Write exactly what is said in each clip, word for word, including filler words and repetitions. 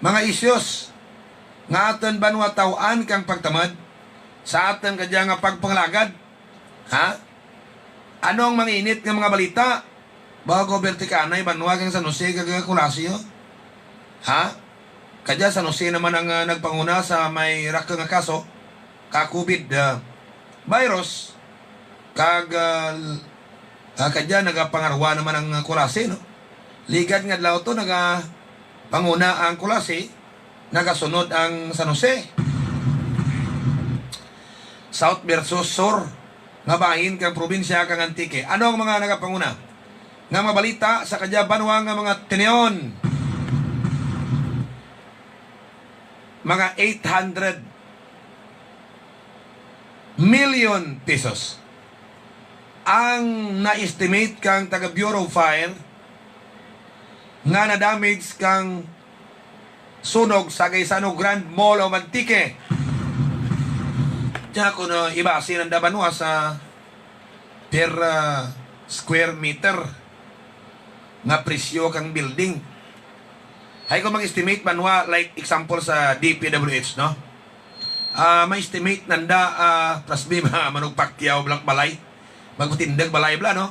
Mga issues nga atun banwa taw-an kang pagtamad sa atun kadya nga pagpangalagad. Ha? Ano ang mga init nga mga balita? Bago bertikanay banwa kang San Jose kag Culasi, o. Ha? Kadya San Jose naman ang, ah, nagpanguna sa may raku nga kaso ka COVID, ah, virus. Kag, ah, l-, ah, kadya nagapangarwa naman ang, ah, Culasi, no? Ligad nga adlaw to nagapanguna ang Culasi, nagasunod ang San Jose. South versus Sur nga bahin kang probinsya kang Antique. Ano ang mga nagapanguna nga mga balita sa kadya banwa nga mga tinion? Mga eight hundred million pesos ang na-estimate kang taga Bureau of Fire nga na-damage kang sunog sa Gaisano Grand Mall of Antique. Dya kuno ibase nanda banwa sa per, ah, square meter nga presyo kang building. Hay kon mag-estimate banwa, like example sa D P W H, no? Ah, ma-estimate nanda, ah, plasbi, ma-, manugpakyaw bala balay. Magpatindug balay bala, no?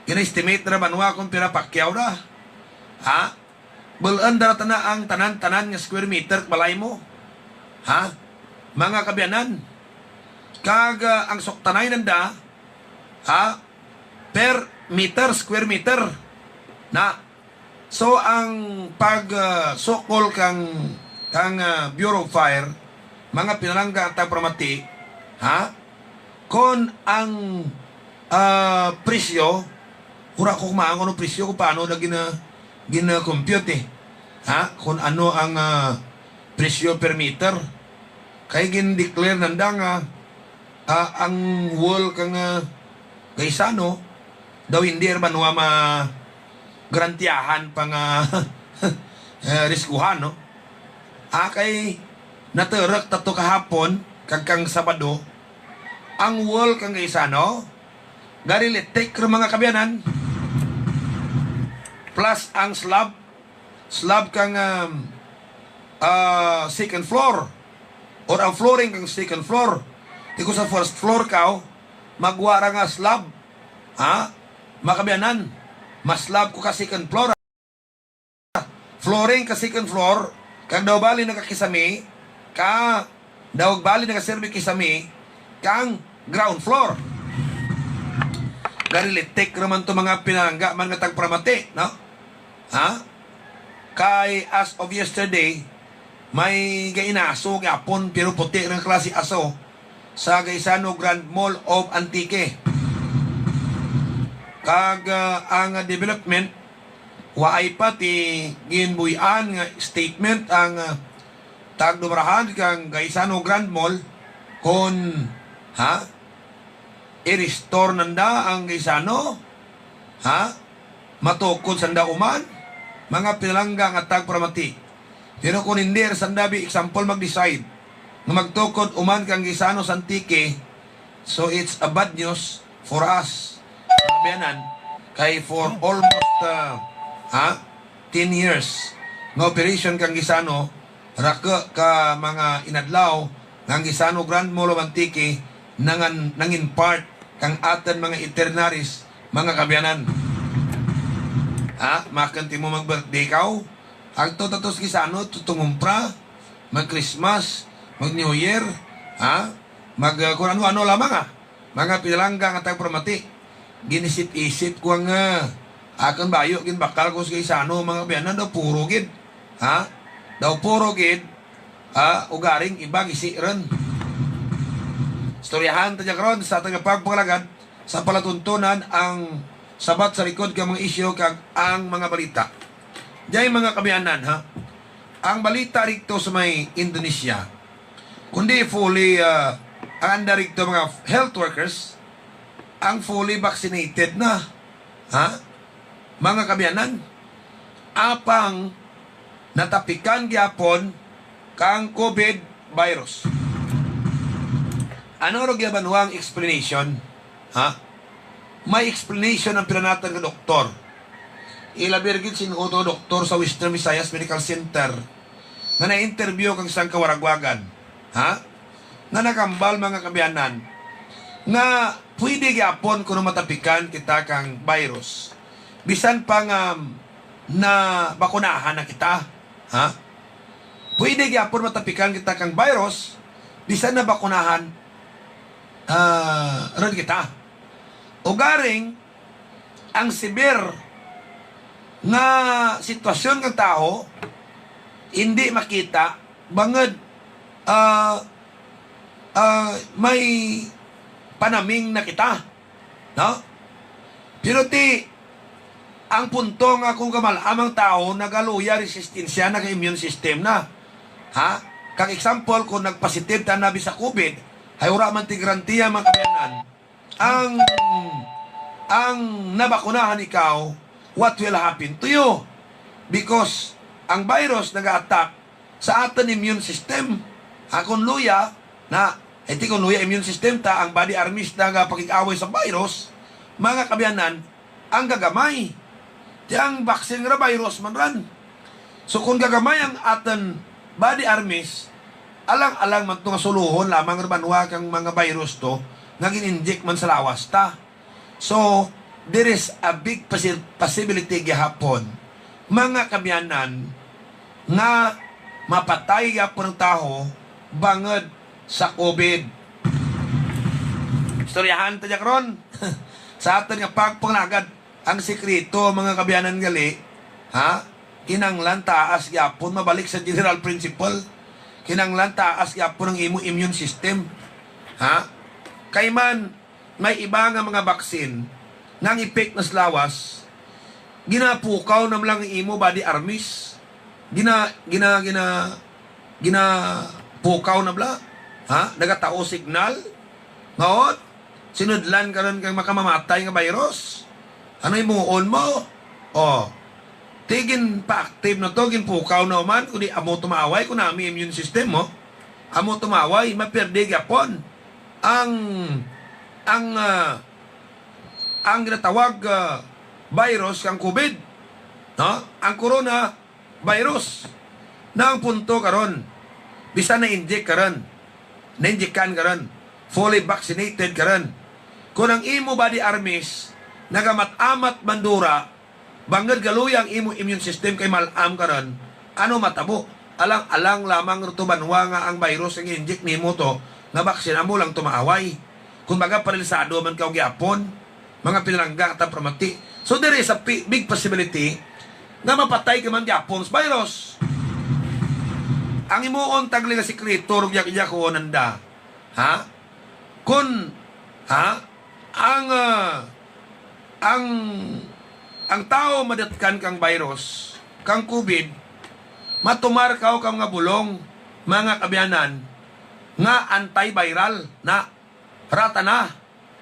Gina-estimate ra banwa kon pira pakyaw ra. Ha? Bul-un da ra tana ang tanan-tanan nga square meter balay mo. Ha? Mga kaabyanan. Kag, ah, ang suktanay nanda, ha? Per meter, square meter. Na. So, ang pag, ah, sukol kang, kang, ah, Bureau of Fire, mga pinalangga nga tagparamati, ha? Kon ang, ah, presyo, wara ko kumaon kon ano presyo, kon paano da gina-, gina-compute, eh. Ha? Kon ano ang, ah, presyo per meter. Kay gin-declare nanda nga, ah, ang wall kang, ah, Gaisano, daw indi ra banwa ma-, garantiyahan pa nga, eh, riskuhan, no? Ah, kay naturuk ta to kahapon, kag kang Sabado, ang wall kang Gaisano, gari litik ra mga kaabyanan. Plus ang slab, slab kang, um, ah, second floor, or ang flooring kang second floor. Ti kon sa first floor kaw, magwa ra nga slab. Ha? Mga kaabyanan, ma-slab ko ka second floor. Flooring ka second floor, kag daw bali nagakisami, ka daw bali nagaserbi kisami, kang ground floor. Gari litik ra man to mga pinalangga man nga tagparamati, no? Ha? Kay as of yesterday, may gainaso gihapon, pero puti ra nga klase aso, sa Gaisano Grand Mall of Antique. Kag, ah, ang development, waay pa ti ginbuy-an nga statement ang, ah, tagdumarahan kang Gaisano Grand Mall kon, ha? I-restore nanda ang Gaisano, ha? Matukod sanda uman, mga pinalangga nga tagparamati. Pero kon indi ra sanda bi, example, mag-decide nga magtukod uman kang Gaisano sa Antique, so it's a bad news for us, mga kaabyanan, kay for almost, ah, ha, ten years nga operation kang Gaisano, raku ka mga inadlaw nga ang Gaisano Grand Mall of Antique nangan-, nangin part kang atun mga itineraries, mga kaabyanan. Ha, makun timo mag-birthday kaw, agto ta to sa Gaisano, to tungumpra, mag-Christmas, mag-New Year, ha, mag, ah, kon ano-ano lamang, ha. Mga pinalangga nga tagparamati, ginisip-isip ko ang, ah, akun bayo ginbakal ko sa Gaisano, mga kaabyanan, daw puro gid. Ha? Daw puro gid, ah, ugaring iba gisi run. Istoryahan ta dya karon sa atun nga pagpangalagad sa palatuntunan ang sabat sa likod kang mga isyu kag ang mga balita. Dya, mga kaabyanan, ha? Ang balita rugto sa may Indonesia, kundi fully, ah, ang anda rugto mga health workers, ang fully vaccinated na. Ha? Mga kaabyanan, apang natapikan gihapon kang COVID virus. Ano raw gid banwa ang explanation? Ha? May explanation ang pira natun nga doktor. Ilabi ra gid sin-o to nga doktor sa Western Visayas Medical Center. nga na-interview kang isang kawaragwagan, ha? Nga naghambal, mga kaabyanan, nga pwede gihapon kuno matapikan kita kang virus bisan pa nga nabakunahan na kita, ha? Pwede gihapon matapikan kita kang virus bisan nabakunahan, ah, run kita. Ugaring ang severe nga sitwasyon kang tawo, indi makita bangud, ah, ah, may panaming na kita, no? Pero ti, ang punto nga kon gamal-am ang tawo, nagaluya resistensya na kang immune system na. Ha? Kag example, kon nagpositive tana bisan sa COVID, hay wara man ti garantiya, mga kaabyanan. Ang, ang nabakunahan ikaw, what will happen to you? Because ang virus naga-attack sa atun immune system. Ha, kon luya, na, ti kon luya immune system ta, ang body armies na nga pakig-away sa virus, mga kaabyanan, ang gagamay. Ti ang vaccine ra virus man ran. So, kon gagamay ang atun body armies, alang-alang man to nga suluhon lamang ra banwa kang mga virus to nga gin-inject man sa lawas ta. So, there is a big possi-, possibility gihapon, mga kaabyanan, nga mapatay gihapon ang tawo bangud sa COVID. Istoryahan ta dya karon. Sa atun nga pagpangalagad, ang sikreto, mga kaabyanan, gali, ha? Kinahanglan taas gihapon, mabalik sa general principle. Kinahanglan taas gihapon ang imo immune system. Ha? Kay man, may iba nga mga vaccine nga ang epek na sa lawas, ginapukaw na man lang ang imo body armies. Gina-, gina-, gina-, ginapukaw na bala. Ha? Nagatao signal. Nga ot, sinudlan ka run kang makamamatay nga virus. Ano himuon mo? O. Ti ginpa-active na to, ginpukaw na man, kundi amo to maaway, kon nami immune system mo. Amo to maaway, maperde gihapon. Ang, ang, ah, ang ginatawag, ah, virus kang COVID, no? Ang corona virus. Na ang punto karon, bisan na-inject ka run, na-injectan ka run, fully vaccinated ka run, kon ang imo body armies nagamat-amat man dura, bangud galuya ang imo immune system kay mal-am ka run, ano matabo? Alang-alang lamang run to banwa nga ang virus nga gin-inject nimo to nga vaccine, amo lang to maaway. Kumbaga, paralisado man kaw gihapon, mga pinalangga kang taga-paramati. So, there is a pi-, big possibility nga mapatay ka man gihapon sa virus. Ang himuon ta gali nga sikreto, rugya-rugya ko nanda. Ha? Kon, ha? Ang, ah, ang, ang tawo madutkan kang virus, kang COVID, matumar kaw kang mga bulong, mga kaabyanan, nga antiviral na, ra tana.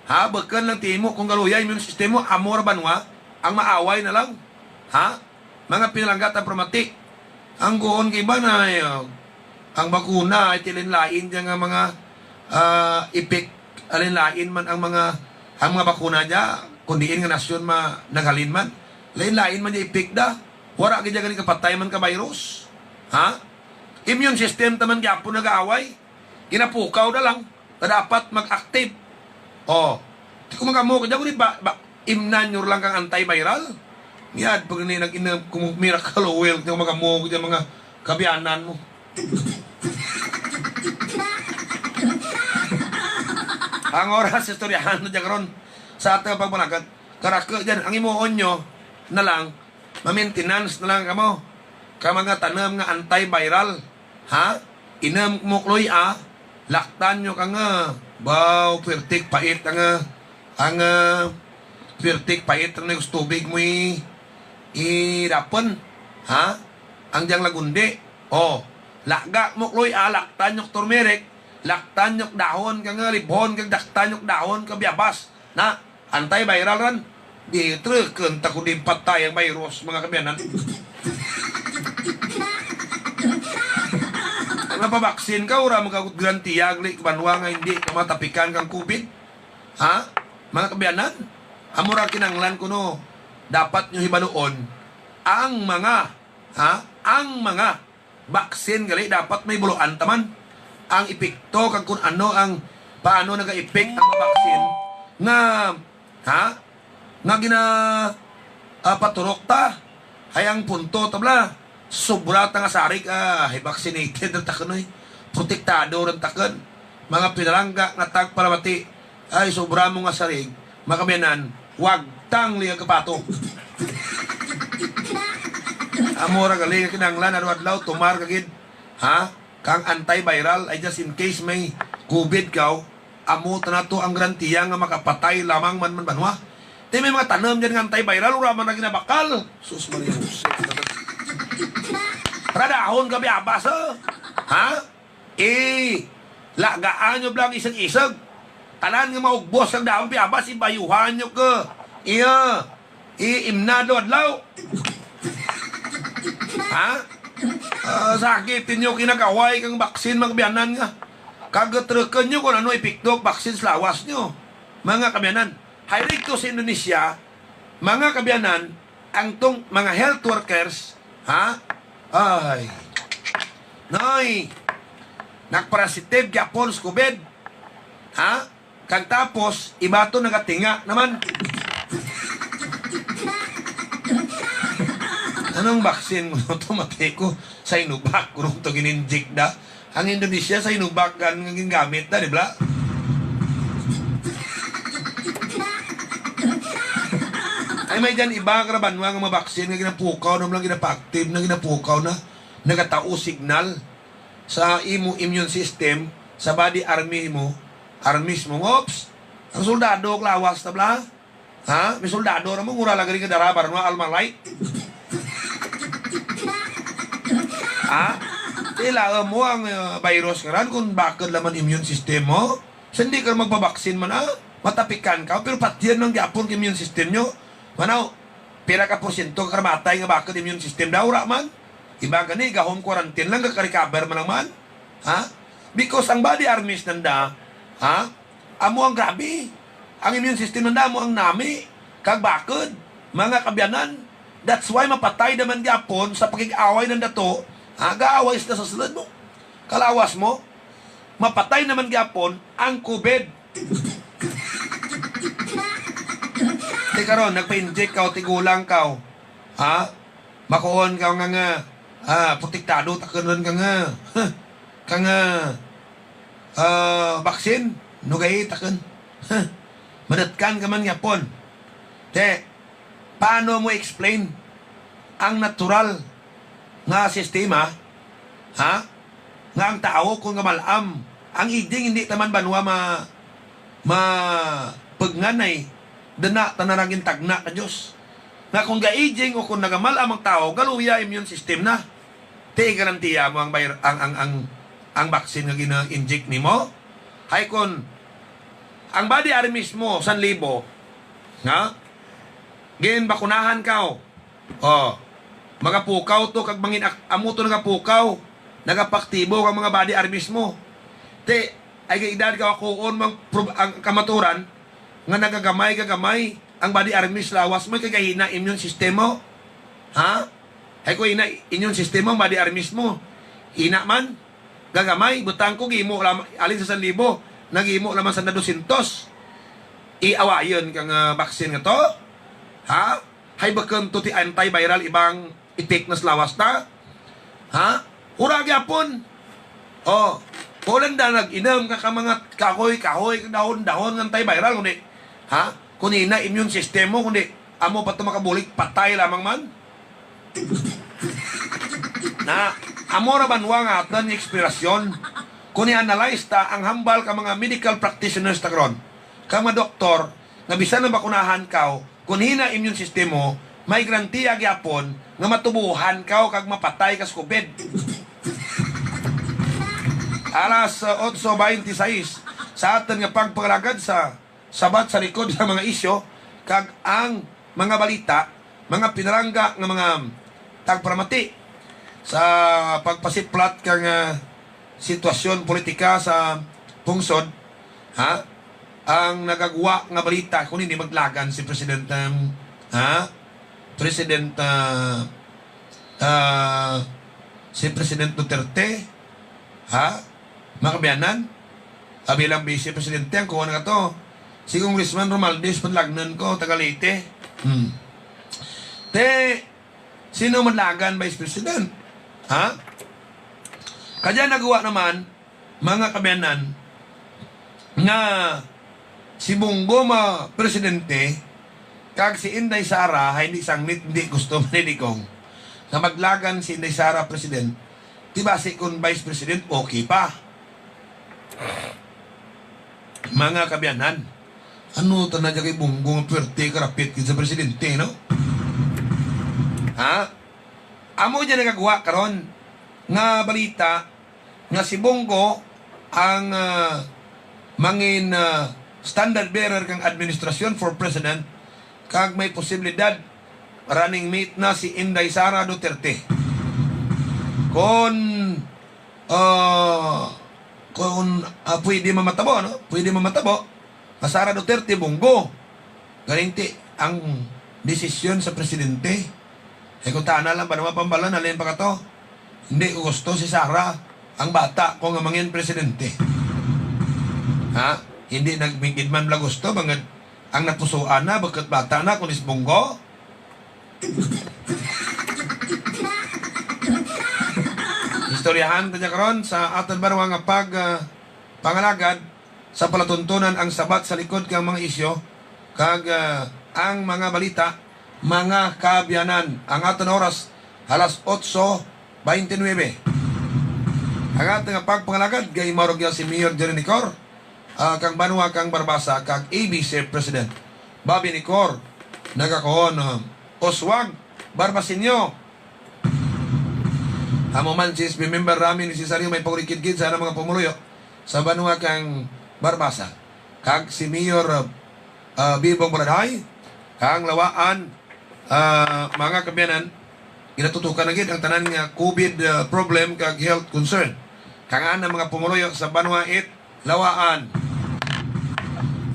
Ha, bukun lang ti imo, kon galuya immune system mo, amo ra banwa ang maaway na lang. Ha? Mga pinalangga kang taga-paramati. Ang guon kang iba na, eh, ang bakuna, hay ti lain-lain dya nga mga, ah, epek, lain-lain man ang mga, ang mga bakuna dya, kon diin nga nasyon ma-, naghalin man. Lain-lain man dya epek da. Wara gid dya gali kapatay man ka virus. Ha? Immune system ta man gihapon nagaaway. Ginapukaw da lang. Nga dapat mag-active. O. Ti kon mag-amo ka dya, kundi ba, ba, imnan nyo lang kang antiviral. Miyad pa gani nag-inum kamo kang Miracle Oil, ti kon mag-amo ka dya mga kaabyanan mo. Ang oras, istoryahan ta dya karon sa atun pagpangalagad. Karaku dyan, ang himuon nyo na lang, ma-maintenance na lang kamo kang mga tanum nga antiviral. Ha? Inum mo kluy-a, laktan nyo kang, ah, baw, pirtik pait ang, ah, ang, ah, pirtik pait ang tubig mo i-, idapun. Ha? Ang dyang lagundi. O, laga mo kluy-a, laktan nyo turmeric, laktan nyo dahon kang, ah, libhon, kag laktan nyo dahon kang bayabas. Na, antiviral ran. Di, trukun ta kundi patay ang virus, mga kaabyanan. Nagpabaksin ka, wara man kaw garantiya gali ka banwa nga indi ka matapikan kang COVID. Ha? Mga kaabyanan, amo ra kinahanglan kuno, dapat nyo hibaluon ang mga, ha? Ang mga Baksin gali dapat may buluan ta man. Ang epekto kag kun ano ang paano naga-effect ang mga baksin nga, ha? Nga gina, ah, paturok ta. Hay ang punto ta bala. Sobra ta nga sarig, ah, hay vaccinated run takun, oy. Protektado run takun. Mga pinalangga nga tagparamati. Ay, sobra mo nga sarig. Mga kaabyanan, wag tang liya kapato. Amo ra gali nga kinahanglan, adlaw-adlaw, tumar ka gid. Ha? Kang antiviral, ay just in case may COVID kaw, amo tana to ang garantiya nga makapatay lamang man, man banwa. Ti may mga tanum dyan nga antiviral, wara man ra ginabakal. Sus Maria Jose. Radahon ka bayabas, eh. Ha? Eh, lagaan nyo bala ang isug-isug. Tanan nga maugbos kang dahon bayabas, ibayuhan nyo ka. Iya. I-imna adlaw-adlaw. Ha? Ah, sakit ninyo kinag-away kang baksin, mga kaabyanan nga. Kag trukun nyo kun ano epekto baksin sa lawas nyo. Mga kaabyanan, hay rugto sa Indonesia, mga kaabyanan, ang tong mga health workers, ha? Ay. Noy, nagparapositive gihapon sa COVID. Ha? Kag tapos, iba to nagatinga na man. Anong baksin mo to, mati ko? Sinovac, kuno to gin-inject da. Ang Indonesia, Sinovac gani nga gingamit da, di bala? Ay, may dyan iba kara banwa nga mga baksin nga ginapukaw na, mga ginapa-active na, ginapukaw na. Nagatao signal sa imo immune system, sa body army mo, armies mo. Ops, ang soldado ka lawas ta bala. Ha? May soldado ra mo, wara lagi rin kadara barno, Almalite. Ha? Ti laum mo ang, eh, virus ngaran kun bakud la man immune system mo. Sa indi ka magpabaksin man, ah. Matapikan ka, pero patyan man gihapon ka immune system nyo. Manaw, pira ka porsyento ka karamatay nga bakud immune system da, wara man. Iba gani, ga-home quarantine lang, gaka-recover man lang man. Ha? Because ang body armies nanda, ha? Amo ang grabe. Ang immune system nanda amo ang nami kag bakud, mga kaabyanan. That's why mapatay da man gihapon sa pakig-away nanda to. Ha, gaaway sanda sa sulud mo. Kalawas mo, mapatay na man gihapon ang COVID. Ti karon, nagpa-inject kaw, tigulang kaw. Ha? Makuon kaw nga, nga, ah, protektado takun run kang, ah, kang, ah, ah, baksin, nugayi takun. Madutkan ka man gihapon. Te, paano mo explain ang natural nga sistema, ha? Nga ang tawo kon gamal-am, ang aging indi ta man banwa ma-, mapugngan ay duna tana ra gintagna ka Dios. Nga kon ga-aging o kon nagamal-am ang tawo, galuya immune system na. Ti igarantiya mo ang vir-, ang, ang, ang, ang baksin nga gina-inject nimo? Hay kon ang body armies mo, sanlibo, nga ginbakunahan kaw, o, magapukaw to kag mangin-ak-, amo to nagapukaw, nagapaaktibo kang mga body armies mo. Ti, ay gaedad kaw, akuon mo ang prob-, ang kamaturan nga nagagamay, gagamay ang body armies lawas mo, kay gahina immune system mo. Ha? Hay kon hina immune system mo, ang body armies mo, hina man. Gagamay, butang ko, gihimo lam-, alin sa sanlibo, naghimo lamang sanda dosyentos. Iawayun kang, ah, baksin nga to? Ha? Hay bukun to ti antiviral, iba ang effect na sa lawas ta? Ha? Wara gihapon. O, kon lang da nag-inum ka kang mga kahoy-kahoy, dahon-dahon nga antiviral, kundi, ha? Kon hina immune system mo, kundi amo pa to makabulig, patay lamang man. Na, amo ra banwa ang atun nga eksplanasyon. Kon i-analyze ta ang hambal kang mga medical practitioners ta karon, kang mga doktor, nga bisan nabakunahan kaw, kon hina immune system mo, may garantiya gihapon nga matubuhan kaw kag mapatay ka sa COVID. Alas, ah, otso baynte sais, sa atun nga pagpangalagad sa Sabat sa likod sa mga isyu kag ang mga balita, mga pinalangga nga mga tagparamati sa pagpasiplat kang, ah, sitwasyon politika sa pungsod, ha? Ang nagagwa nga balita, kon indi maglagan si President, um, ha? President, ah, ah, si President Duterte, ha? Mga kaabyanan, abi lang Vice Presidente ang kuon kato. Si Congressman Romualdez, padalagnun ko, taga Leyte. Hmm. Te, sin-o madalagan Vice President? Ha? Kadya nagwa naman, mga kaabyanan, nga si Bong Go ma-presidente, kag si Inday Sara, hay indi sanglit, indi gusto man ni Digong. Nga madalagan si Inday Sara president, ti basi kon vice president, okay pa. Mga kaabyanan, ano tana dya kay Bong Go nga puwerte karapit gid sa presidente, no? Ha? Amo dya nagagwa karon nga balita, nga si Bong Go ang, ah, mangin, ah, standard bearer kang administrasyon for president, kag may posibilidad running mate na si Inday Sara Duterte. Kon, ah, kon, ah, pwede mamatabo, no? Pwede mamatabo. Nga Sara Duterte, Bong Go. Galing ti ang desisyon sa presidente. Hay kon tana lang banwa pambalan, halin pa kato. Indi ko gusto si Sara, ang bata ko nga mangin presidente. Ha? Indi nag-, gid man bala gusto, bangud ang napusuan na, bukut bata na, kunis Bong Go. Istoryahan ta dya karon sa atun banwa nga pag, ah, pangalagad, sa palatuntunan ang sabat sa likod kang mga isyu, kag, ah, ang mga balita, mga kaabyanan. Ang atun oras, alas otso baynte nuwebe. Ang atun nga pagpangalagad, gaimaw rugya si Mayor Jerry Necor, ah, kang banwa kang Barbaza, kag A B C President Bobby Necor, nagakuon, ah, Oswag Barbaseño. Amo man si S B member, rami nisesaryo may pagurikid gid sa anang mga pumuluyo sa banwa kang Barbaza. Kag si Mayor, ah, ah, Bebong Baladahay, kang Lawaan, ah, mga kaabyanan, ginatutukan na gid ang tanan nga COVID, ah, problem kag health concern kang anang mga pumuluyo sa banwa it Lawaan.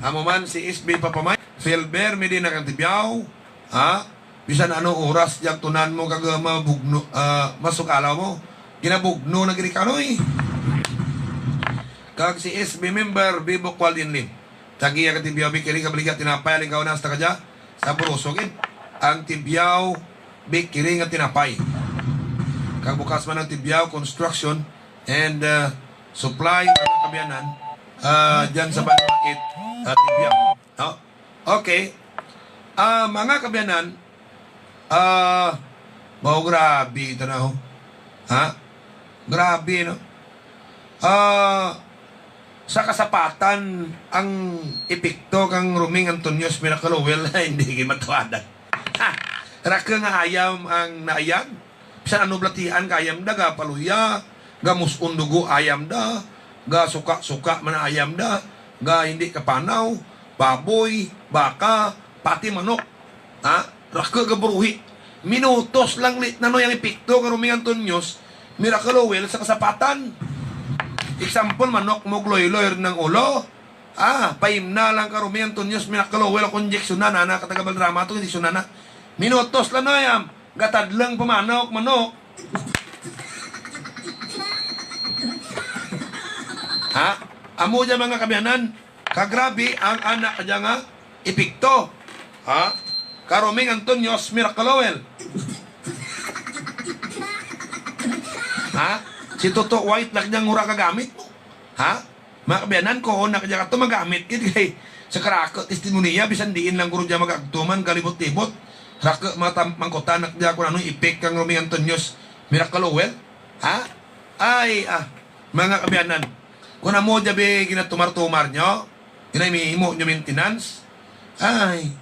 Amo man si S B Papa Mike, Felber Medina kang Tibiao, ha? Bisan ano oras dya agtunan mo kag mabugno, ah, masukalaw mo. Ginabugno na gid kanoy. Kag si S B member, Bebok Waldin Lim. Tag-iya kang Tibiao Bakery, kabaligya tinapay, halin kaon na hasta kadya. Sa Buroso gid ang Tibiao Bakery nga tinapay. Kag bukas man ang Tibiao Construction and, ah, Supply, mga kaabyanan, ah, dyan sa banwa it, ah, Tibiao. No? Okay. Ah, mga kaabyanan, ah, mao grabe, tanaw. Ha? Grabe, no? Ah, sa kasapatan ang epekto kang Roming Antonio's Miracle Oil, hindi gid matuadan. Ha? Raku nga ayam ang naayam. Bisan ano balatian ka ayam da, gapaluya, gamus-on dugo ayam da, gasuka-suka man ayam da, ga hindi kapanaw, baboy, baka, pati manok. Ha? Raku gaburuhi. Minutos lang lit na no yang epekto kang Roming Antonio's Miracle Oil sa kasapatan. Example, manok mo, gloy-loy run ang ulo. Ah, paimna lang kang Roming Antonio's Miracle Oil, kon injeksyonan, ana ka taga Valderrama to, injeksyonan na. Minutos lang no ayam. Gatadleng pa manok, manok. Ha? Amo dya mga kaabyanan, kagrabe ang ana kadya nga epekto. Ha? Kang Roming Antonio's Miracle Oil. Ha? Si Toto White lang dya nga wara gagamit mo. Ha? Mga kaabyanan, kuon na kadya kato magamit gid kay sa karaku testimonya, bisan diin lang guro dya mag-agto man kalibot-libot. Raku matam-, mangkutan na kadya kon ano epek kang Roming Antonio's Miracle Oil. Ha? Ay, ah, mga kaabyanan. Kon amo dya bi ginatumar-tumar nyo, ginahimo nyo maintenance. Ay,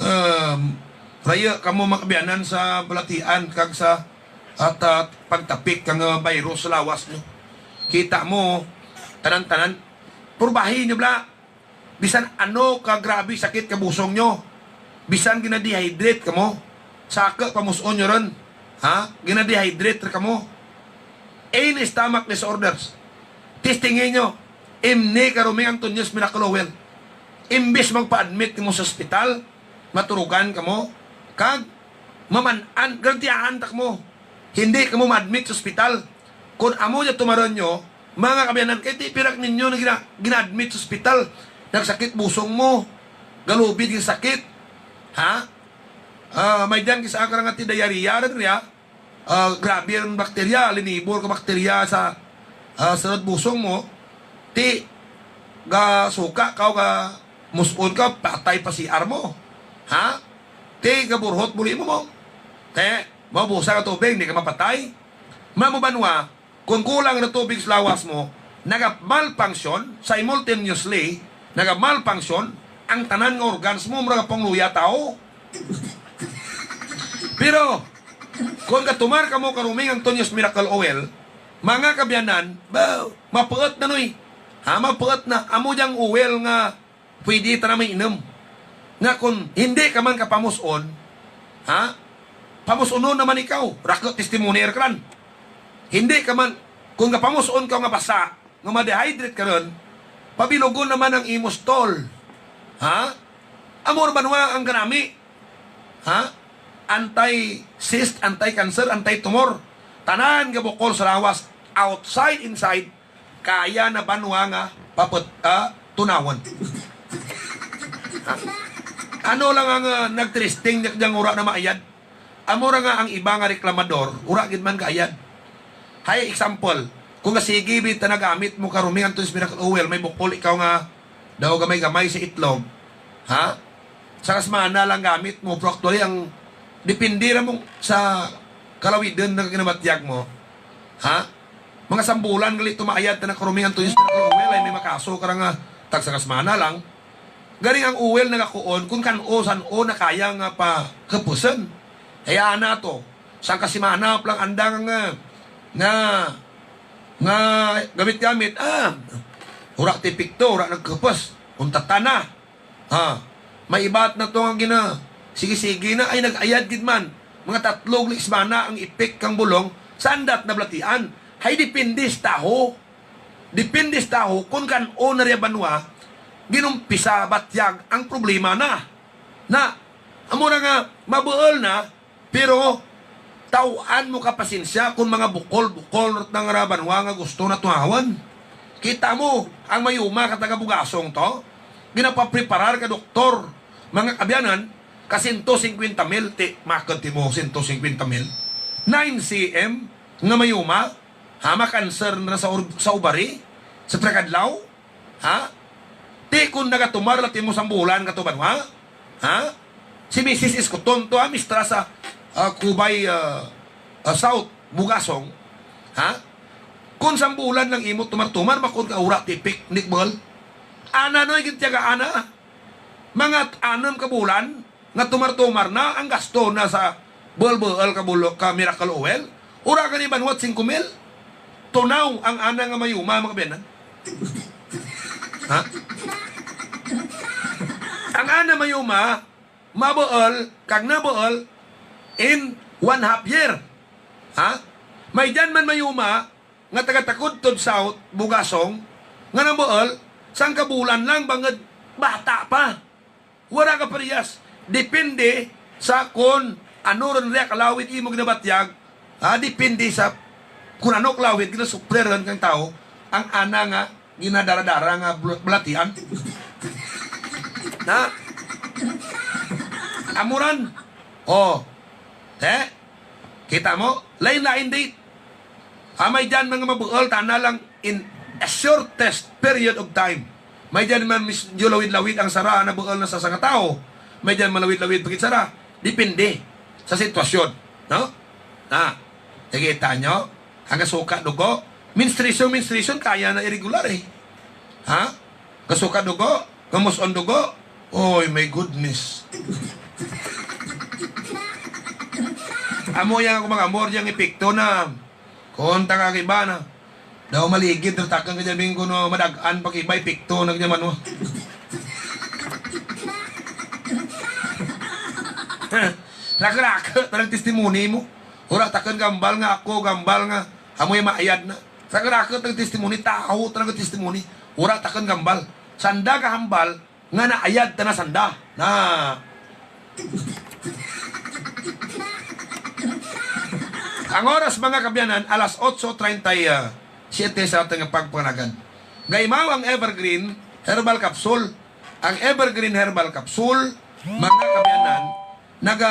Em, rayu kamo mga kaabyanan sa balatian kag sa, at, at pagtapik kang, eh, virus sa lawas nyo. Kita mo, tanan-tanan, purbahi nyo bala. Bisan ano kagrabe sakit kang busong nyo. Bisan gina-dehydrate kamo. Sa aku pamus-on nyo run. Ha? Gina-dehydrate ra kamo. Any stomach disorders. Testingi nyo. Imni kang Roming Antonio's Miracle Oil. Imbis magpa-admit kamo sa ospital, maturugan kamo, kag maman-an, garantiyahan ta kamo. Hindi kamo ma-admit sa ospital. Kon amo dya tumaran nyo, mga kaabyanan, kay ti pira ninyo nga gina-, gina-admit sa ospital. Nagsakit busong mo, galubid nga sakit. Ha? Ah, may dyan kis-a kara nga ti diarrhea run dya. Ah, grabe ang bakterya, linibor ka bakterya sa, ah, sulud busong mo. Ti, gasuka kaw, gamus-on kaw, patay pa C R mo. Ha? Ti, gaburhot buli mo mo. Ti, maubusan ka tubig, di ka mapatay. Amo banwa, kon kulang na tubig sa lawas mo, naga-malfunction, simultaneously, naga-malfunction ang tanan nga organs mo, mura ka pangluya tawo. Pero, kon gatumar kamo kang Roming Antonio's Miracle Oil, mga kaabyanan, ba, mapuot na, noy. Ha, mapuot na. Amo dyang oil nga pwede tana mainom. Nga kon hindi ka man kapamus-on, ha? Pamus-onon na man ikaw, raku testimony ra karan. Hindi ka man, kon gapamus-on kaw nga basa, nga ma-dehydrate ka run, pabilugon na man ang imo stool. Ha? Amo ra banwa ang kanami. Ha? Anti-cyst, anti-cancer, anti-tumor. Tanan gabukol sa lawas, outside, inside, kaya na banwa nga papet-, ah, tunawon. Ha? Ano lang ang, ah, nagtesting dya, dyang wara na maayad? Amo ra nga ang iba nga reklamador, wara gid man kaayad. Hay example, kon gasigi bita nagamit mo kang Roming Antonio's Miracle Oil, may bukol ikaw nga daw gamay-gamay sa itlog. Ha? Sangka semana lang gamit mo, pero actually ang depende ra mo sa kalawidon nga ginabatyag mo. Ha? Mga sambulan gali to maayad tana kang Roming Antonio's Miracle Oil, hay may makaso kara nga tag sangka semana lang. Garing ang oil nagakuon, kon kan-o san-o na kaya nga pakepuson. Hay ana to, sangka semana pa lang andang nga, nga, nga gamit-gamit, ah, wara ti epekto, wara nagkepos, untat tana. Ha, may iba tana to nga gina-, sige-sige na, ay nag-ayad gid man. Mga tatlo gali semana ang epek kang bulong, sanda tana balatian. Hay depende sa tawo. Depende sa tawo kon kan-o na ria banwa, ginumpisa batyag ang problema na. Na, amo ra nga, mabuul na, pero, taw-an mo ka pasensya kon mga bukol-bukol ra tana nga banwa nga gusto na tunawon. Kita mo, ang mayuma ka taga Bugasong to, ginapapreparar ka doktor, mga kaabyanan, ka sento singkwenta mil, ti, maked ti mo, sento singkwenta mil. Nine C M nga mayuma, ha, makanser na sa or-, sa ovary, sa pira ka adlaw, ha? Ti kon nagatumar lang ti mo sambulan kato banwa, ha? Si Misis Escoton to, ha, mistra sa, ah, Cubay, ah, ah, South, Bugasong, ha? Kon sambulan lang imo tumar-tumar, makuon ka wara ti epek, ni buul. Ana noy, gintiyaga ana. Mga anom ka bulan, nga tumar-tumar na ang gasto na sa buul-buul ka bulo-, ka miracle oil. Wara gani banwa singko mil. Tunaw ang ana nga mayuma, mga kaabyanan. Ha? Ang ana mayuma, mabuul, kag nabuul, in one half year. Ha? May dyan man mayuma, nga taga Tacudtod South, Bugasong, nga nabuul, sangka bulan lang bangud bata pa. Wara kaparehas. Depende sa kon ano run ria kalawid imo ginabatyag. Ha, depende sa kon ano kalawid ginasupre run kang tawo ang ana nga ginadara-dara nga bul-, balatian. Na? Amo ran. O. Te? Kita mo? Lain-lain dya. Ah, may dyan man nga mabuul tana lang in a shortest period of time. May dyan man medyo lawid-lawid ang sara, nabuul na sa sangka tawo. May dyan man lawid-lawid pa gid sara. Depende sa sitwasyon, no? Na, nakita nyo? Ang gasuka dugo, menstruation, menstruation, kaya na irregular eh. Ha? Gasuka dugo, gamus-on dugo. Oy, my goodness. Amo dyang mga amor, dyang epekto na. Kon taga kang iba na. Daw maligid ra takun kadya, bing, kuno madag-an pa kang iba, epekto na kadya man, wa. Raku-raku tana ang testimony mo. Wara takun gahambal nga ako, gahambal nga amo dyang maayad na. Raku-raku tana ang testimony, tawo tana ang testimony. Wara takun gahambal. Sanda gahambal, nga naayad tana sanda. Na. Ang oras, mga kaabyanan, alas otso treinta y siete sa atun pagpangalagad. Gaimaw ang Evergreen Herbal Capsule. Ang Evergreen Herbal Capsule, mga kaabyanan, naga